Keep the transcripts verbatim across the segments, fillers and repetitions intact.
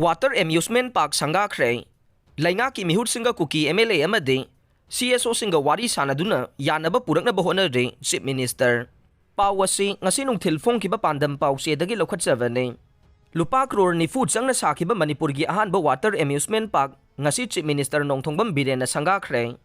Water Amusement Park ꯁꯪꯒꯥꯈ꯭ꯔꯦ꯫ ꯂꯩꯉꯥꯛꯀꯤ ꯃꯤꯍꯨꯠꯁꯤꯡꯒ ꯀꯨꯀꯤ M L A ꯑꯃꯗꯤ C S O ꯁꯤꯡꯒ ꯋꯥꯔꯤ ꯁꯥꯟꯅꯗꯨꯅ ꯌꯥꯅꯕ ꯄꯨꯔꯛꯅꯕ ꯍꯣꯠꯅꯔꯦ Chief Minister꯫ ꯄꯥꯎ ꯑꯁꯤ ꯉꯁꯤ ꯅꯨꯡꯊꯤꯜ ꯐꯣꯡꯈꯤꯕ ꯄꯥꯟꯗꯝ ꯄꯥꯎꯆꯦꯗꯒꯤ ꯂꯧꯈꯠꯆꯕꯅꯤ꯫ ꯂꯨꯄꯥ ꯀ꯭ꯔꯣꯔ ꯅꯤꯐꯨ ꯆꯪꯅ ꯁꯥꯈꯤꯕ ꯃꯅꯤꯄꯨꯔꯒꯤ ꯑꯍꯥꯟꯕ Water Amusement Park ꯉꯁꯤ Chief Minister ꯅꯣꯡꯊꯣꯝꯕꯝ ꯕꯤꯔꯦꯟꯅ ꯁꯪꯒꯥꯈ꯭ꯔꯦ꯫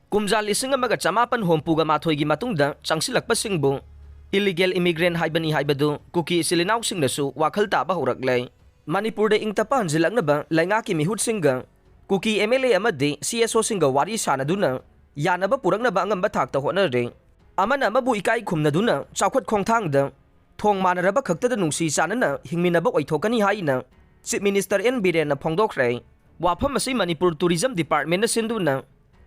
ꯀꯨꯝꯖꯥ ꯂꯤꯁꯤꯡ ꯑꯃꯒ ꯆꯃꯥꯄꯟ ꯍꯨꯝꯐꯨꯒ ꯃꯥꯊꯣꯏꯒꯤ ꯃꯇꯨꯡꯗ ꯆꯪꯁꯤꯜꯂꯛꯄꯁꯤꯡꯕꯨ illegal immigrant ꯍꯥꯏꯕꯅꯤ ꯍꯥꯏꯕꯗꯨ ꯀꯨꯀꯤ ꯏꯆꯤꯜ ꯏꯅꯥꯎꯁꯤꯡꯅꯁꯨ ꯋꯥꯈꯜ ꯇꯥꯕ ꯍꯧꯔꯛꯂꯦ꯫ ꯃꯅꯤꯄꯨꯔꯗ ꯏꯪ ꯇꯞꯄ ꯍꯟꯖꯤꯜꯂꯛꯅꯕ ꯂꯩꯉꯥꯛꯀꯤ ꯃꯤꯍꯨꯠꯁꯤꯡꯒ ꯀꯨꯀꯤ M L A ꯑꯃꯗꯤ C S O ꯁꯤꯡꯒ ꯋꯥꯔꯤ ꯁꯥꯟꯅꯗꯨꯅ ꯌꯥꯅꯕ ꯄꯨꯔꯛꯅꯕ ꯑꯉꯝꯕ ꯊꯥꯛꯇ ꯍꯣꯠꯅꯔꯦ꯫ ꯑꯃꯅ ꯑꯃꯕꯨ ꯏꯀꯥꯏ ꯈꯨꯝꯅꯗꯨꯅ ꯆꯥꯎꯈꯠ ꯈꯣꯡꯊꯥꯡꯗ ꯊꯣꯡ ꯃꯥꯟꯅꯔꯕ ꯈꯛꯇꯗ ꯅꯨꯡꯁꯤ ꯆꯥꯟꯅꯅ ꯍꯤꯡꯃꯤꯟꯅꯕ ꯑꯣꯏꯊꯣꯛꯀꯅꯤ ꯍꯥꯏꯅ Chief Minister N ꯕꯤꯔꯦꯟꯅ ꯐꯣꯡꯗꯣꯛꯈ꯭ꯔꯦ꯫ ꯋꯥꯐꯝ ꯑꯁꯤ ꯃꯅꯤꯄꯨꯔ Tourism Department ꯅ ꯁꯤꯟꯗꯨꯅ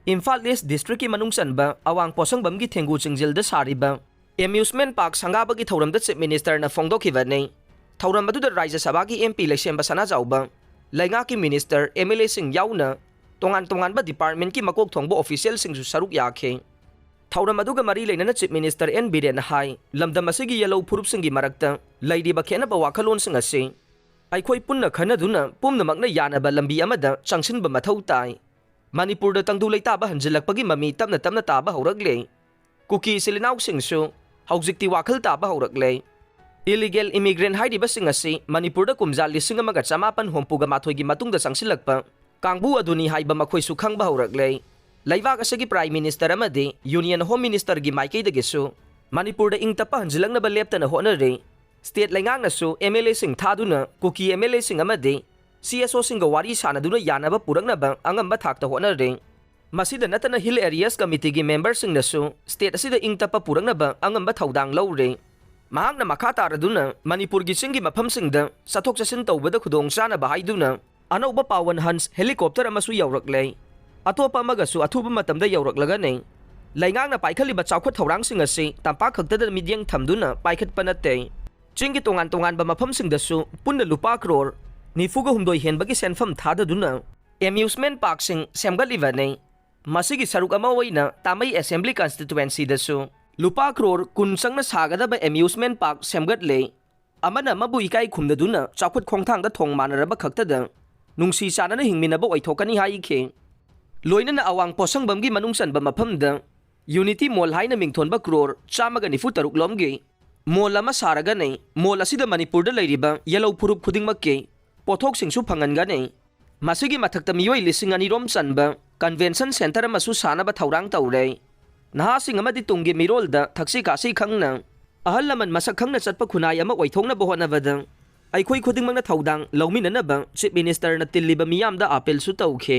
ꯏꯝꯐꯥꯜ East District ꯀꯤ ꯃꯅꯨꯡ ꯆꯟꯕ ꯑꯋꯥꯡ ꯄꯣꯠꯁꯪꯕꯝꯒꯤ ꯊꯦꯡꯒꯨ ꯆꯤꯡꯖꯤꯜꯗ ꯁꯥꯔꯤꯕ Amusement Park ꯁꯪꯒꯥꯕꯒꯤ ꯊꯧꯔꯝꯗ Chief Minister ꯅ ꯐꯣꯡꯗꯣꯛꯈꯤꯕꯅꯤ꯫ ꯊꯧꯔꯝ ꯑꯗꯨꯗ ꯔꯥꯖ꯭ꯌ ꯁꯚꯥꯒꯤ M P ꯂꯩꯁꯦꯝꯕ ꯁꯅꯥꯖꯥꯎꯕ, ꯂꯩꯉꯥꯛꯀꯤ minister, M L A ꯁꯤꯡ ꯌꯥꯎꯅ ꯇꯣꯉꯥꯟ ꯇꯣꯉꯥꯟꯕ department ꯀꯤ ꯃꯀꯣꯛ ꯊꯣꯡꯕ official ꯁꯤꯡꯁꯨ ꯁꯔꯨꯛ ꯌꯥꯈꯤ꯫ ꯊꯧꯔꯝ ꯑꯗꯨꯒ ꯃꯔꯤ ꯂꯩꯅꯅ Chief Minister N ꯕꯤꯔꯦꯟꯅ ꯍꯥꯏ, ꯂꯝꯗꯝ ꯑꯁꯤꯒꯤ ꯌꯦꯜꯍꯧ ꯐꯨꯔꯨꯞꯁꯤꯡꯒꯤ ꯃꯔꯛꯇ ꯂꯩꯔꯤꯕ ꯈꯦꯠꯅꯕ ꯋꯥꯈꯜꯂꯣꯟꯁꯤꯡ ꯑꯁꯤ ꯑꯩꯈꯣꯏ ꯄꯨꯟꯅ ꯈꯟꯅꯗꯨꯅ ꯄꯨꯝꯅꯃꯛꯅ ꯌꯥꯅꯕ ꯂꯝꯕꯤ ꯑꯃꯗ ꯆꯪꯁꯤꯟꯕ ꯃꯊꯧ ꯇꯥꯏ꯫ ꯃꯅꯤꯄꯨꯔꯗ ꯇꯪꯗꯨ ꯂꯩꯇꯥꯕ ꯍꯟꯖꯤꯜꯂꯛꯄꯒꯤ ꯃꯃꯤ ꯇꯞꯅ ꯇꯞꯅ ꯇꯥꯕ ꯍꯧꯔꯛꯂꯦ꯫ ꯀꯨꯀꯤ ꯏꯆꯤꯜ ꯏꯅꯥꯎꯁꯤꯡꯁꯨ ꯍꯧꯖꯤꯛꯇꯤ ꯋꯥꯈꯜ ꯇꯥꯕ ꯍꯧꯔꯛꯂꯦ꯫ Illegal immigrant ꯍꯥꯏꯔꯤꯕꯁꯤꯡ ꯑꯁꯤ ꯃꯅꯤꯄꯨꯔꯗ ꯀꯨꯝꯖꯥ ꯂꯤꯁꯤꯡ ꯑꯃꯒ ꯆꯃꯥꯄꯟ ꯍꯨꯝꯐꯨꯒ ꯃꯥꯊꯣꯏꯒꯤ ꯃꯇꯨꯡꯗ ꯆꯪꯁꯤꯜꯂꯛꯄ ꯀꯥꯡꯕꯨ ꯑꯗꯨꯅꯤ ꯍꯥꯏꯕ ꯃꯈꯣꯏꯁꯨ ꯈꯪꯕ ꯍꯧꯔꯛꯂꯦ꯫ ꯂꯩꯕꯥꯛ ꯑꯁꯤꯒꯤ Prime Minister ꯑꯃꯗꯤ Union Home Minister ꯒꯤ ꯃꯥꯏꯀꯩꯗꯒꯤꯁꯨ ꯃꯅꯤꯄꯨꯔꯗ ꯏꯪ ꯇꯞꯄ ꯍꯟꯖꯤꯜꯂꯛꯅꯕ ꯂꯦꯞꯇꯅ ꯍꯣꯠꯅꯔꯤ꯫ State ꯂꯩꯉꯥꯛꯅꯁꯨ M L A ꯁꯤꯡ ꯊꯥꯗꯨꯅ ꯀꯨꯀꯤ M L A ꯁꯤꯡ ꯑꯃꯗꯤ C S O ꯁꯤꯡꯒ ꯋꯥꯔꯤ ꯁꯥꯟꯅꯗꯨꯅ ꯌꯥꯅꯕ ꯄꯨꯔꯛꯅꯕ ꯑꯉꯝꯕ ꯊꯥꯛꯇ ꯍꯣꯠꯅꯔꯤ꯫ ꯃꯁꯤꯗ ꯅꯠꯇꯅ Hill Areas Committee ꯒꯤ member ꯁꯤꯡꯅꯁꯨ state ꯑꯁꯤꯗ ꯏꯪ ꯇꯞꯄ ꯄꯨꯔꯛꯅꯕ ꯑꯉꯝꯕ ꯊꯧꯗꯥꯡ ꯂꯧꯔꯤ꯫ ꯃꯍꯥꯛꯅ ꯃꯈꯥ ꯇꯥꯔꯗꯨꯅ ꯃꯅꯤꯄꯨꯔꯒꯤ ꯆꯤꯡꯒꯤ ꯃꯐꯝꯁꯤꯡꯗ ꯆꯠꯊꯣꯛ ꯆꯠꯁꯤꯟ ꯇꯧꯕꯗ ꯈꯨꯗꯣꯡꯆꯥꯅꯕ ꯍꯥꯏꯗꯨꯅ ꯑꯅꯧꯕ Pawan Hans helicopter ꯑꯃꯁꯨ ꯌꯧꯔꯛꯂꯦ꯫ ꯑꯇꯣꯞꯄ ꯑꯃꯒꯁꯨ ꯑꯊꯨꯕ ꯃꯇꯝꯗ ꯌꯧꯔꯛꯂꯒꯅꯤ꯫ ꯂꯩꯉꯥꯛꯅ ꯄꯥꯏꯈꯠꯂꯤꯕ ꯆꯥꯎꯈꯠ ꯊꯧꯔꯥꯡꯁꯤꯡ ꯑꯁꯤ ꯇꯝꯄꯥꯛ ꯈꯛꯇꯗ ꯃꯤꯠꯌꯦꯡ ꯊꯝꯗꯨꯅ ꯄꯥꯏꯈꯠꯄ ꯅꯠꯇꯦ꯫ ꯆꯤꯡꯒꯤ ꯇꯣꯉꯥꯟ ꯇꯣꯉꯥꯟꯕ ꯃꯐꯝꯁꯤꯡꯗꯁꯨ ꯄꯨꯟꯅ ꯂꯨꯄꯥ ꯀ꯭ꯔꯣꯔ ꯅꯤꯐꯨꯒ ꯍꯨꯝꯗꯣꯏ ꯍꯦꯟꯕꯒꯤ ꯁꯦꯟꯐꯝ ꯊꯥꯗꯗꯨꯅ amusement park ꯁꯤꯡ ꯁꯦꯝꯒꯠꯂꯤꯕꯅꯤ꯫ ꯃꯁꯤꯒꯤ ꯁꯔꯨꯛ ꯑꯃ ꯑꯣꯏꯅ ꯇꯥꯃꯩ Assembly Constituency ꯗꯁꯨ ꯂꯨꯄꯥ ꯀ꯭ꯔꯣꯔ ꯀꯨꯟ ꯆꯪꯅ ꯁꯥꯒꯗꯕ amusement park ꯁꯦꯝꯒꯠꯂꯦ꯫ ꯑꯃꯅ ꯑꯃꯕꯨ ꯏꯀꯥꯏ ꯈꯨꯝꯅꯗꯨꯅ ꯆꯥꯎꯈꯠ ꯈꯣꯡꯊꯥꯡꯗ ꯊꯣꯡ ꯃꯥꯟꯅꯔꯕ ꯈꯛꯇꯗ ꯅꯨꯡꯁꯤ ꯆꯥꯟꯅꯅ ꯍꯤꯡꯃꯤꯟꯅꯕ ꯑꯣꯏꯊꯣꯛꯀꯅꯤ ꯍꯥꯏꯈꯤ꯫ ꯂꯣꯏꯅꯅ ꯑꯋꯥꯡ ꯄꯣꯠꯁꯪꯕꯝꯒꯤ ꯃꯅꯨꯡ ꯆꯟꯕ ꯃꯐꯝꯗ ꯌꯨꯅꯤꯇꯤ ꯃꯣꯜ ꯍꯥꯏꯅ ꯃꯤꯡꯊꯣꯟꯕ ꯀ꯭ꯔꯣꯔ ꯆꯥꯝꯃꯒ ꯅꯤꯐꯨ ꯇꯔꯨꯛ ꯂꯣꯝꯒꯤ ꯃꯣꯜ ꯑꯃ ꯁꯥꯔꯒꯅꯤ꯫ ꯃꯣꯜ ꯑꯁꯤꯗ ꯃꯅꯤꯄꯨꯔꯗ ꯂꯩꯔꯤꯕ ꯌꯦꯜꯍꯧ ꯐꯨꯔꯨꯞ ꯈꯨꯗꯤꯡꯃꯛꯀꯤ ꯄꯣꯠꯊꯣꯛꯁꯤꯡꯁꯨ ꯐꯪꯍꯟꯒꯅꯤ꯫ ꯃꯁꯤꯒꯤ ꯃꯊꯛꯇ ꯃꯤꯑꯣꯏ ꯂꯤꯁꯤꯡ ꯑꯅꯤ ꯔꯣꯝ ꯆꯟꯕ ꯀꯟꯚꯦꯟꯁꯟ ꯁꯦꯟꯇꯔ ꯑꯃꯁꯨ ꯁꯥꯅꯕ ꯊꯧꯔꯥꯡ ꯇꯧꯔꯦ꯫ ꯅꯍꯥꯁꯤꯡ ꯑꯃꯗꯤ ꯇꯨꯡꯒꯤ ꯃꯤꯔꯣꯜꯗ ꯊꯛꯁꯤ ꯈꯥꯁꯤ ꯈꯪꯅ, ꯑꯍꯜ ꯂꯃꯟ ꯃꯁꯛ ꯈꯪꯅ ꯆꯠꯄ ꯈꯨꯟꯅꯥꯏ ꯑꯃ ꯑꯣꯏꯊꯣꯛꯅꯕ ꯍꯣꯠꯅꯕꯗ ꯑꯩꯈꯣꯏ ꯈꯨꯗꯤꯡꯃꯛꯅ ꯊꯧꯗꯥꯡ ꯂꯧꯃꯤꯟꯅꯅꯕ ꯆꯤꯐ ꯃꯤꯅꯤꯁꯇꯔꯅ ꯇꯤꯜꯂꯤꯕ ꯃꯤꯌꯥꯝꯗ ꯑꯥꯄꯤꯜꯁꯨ ꯇꯧꯈꯤ꯫